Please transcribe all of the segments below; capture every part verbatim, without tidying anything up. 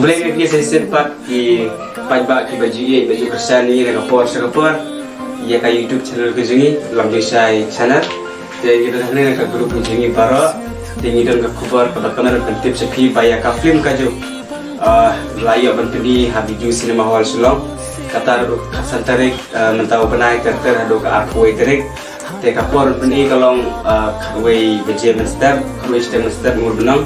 Khublei ïa phi sa shisien pat ki paidbah kiba ju ïeit ba ju kyrshan ïa ngi na ka por sha ka por ïa ka YouTube channel ka jong ngi, Lamjingshai Channel. Te ngi don hangne na ka group ka jong ngi baroh. Te ngi don ka khubor kaba kmen ban pyntip sha phi ba ïa ka film Kajuh, ah, la ïoh ban pyni ha Bijou Cinema Hall Shillong. Kata ruh khatsan tarik, ah, mynta u bnai ter ter haduh ka arphew wei tarik. Te ka por ban pyni ka long, ah, khatwei baje mynstep, khatwei shiteng mynstep ngur bnong.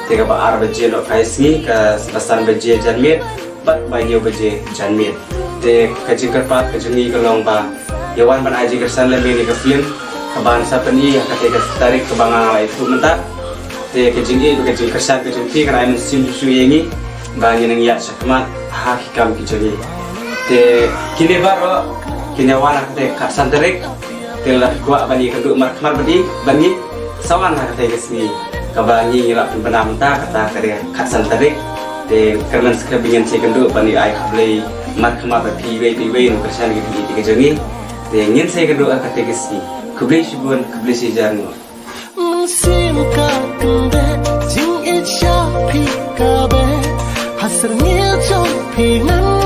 Te kaba ar baje noh ka sngi, kaba san baje janmiet bad ba hynñiew baje janmiet. Te ka jingkyrpad ka jong ngi ka long ba ïa wan ban ai jingkyrshan lem ïa ka film kaban sa pyni ha katei ka tarik kaba nga la ïathuh mynta. Te ka jingïeit bad ka jingkyrshan ka jong phi kan ai mynsiem shuh shuh ïa ngi ba ngin nang ïaid shakhmat ha ki kam ki jong ngi. Te kine baroh kin ïa wan ha katei ka khatsan tarik. Te lada kwah ban ïakynduh markhmat bad ngi, bad ngi, sa wan ha katei ka sngi kaba ngi ngi la pynbna mynta, kata ka dei khatsan tarik. Te kyrmen script ba ngin sa ïakynduh ban ïa ai khublei markhmat bad phi iwei pa iwei, nongkyrshan ki jong ngi. Te ngin sa ïakynduh ha katei ka sngi. Khublei shibun, khublei shihajar nguh. Mynsiem ka kyndit, jingïeit sha phi ka beh. Ha syrngiew jong phi ngan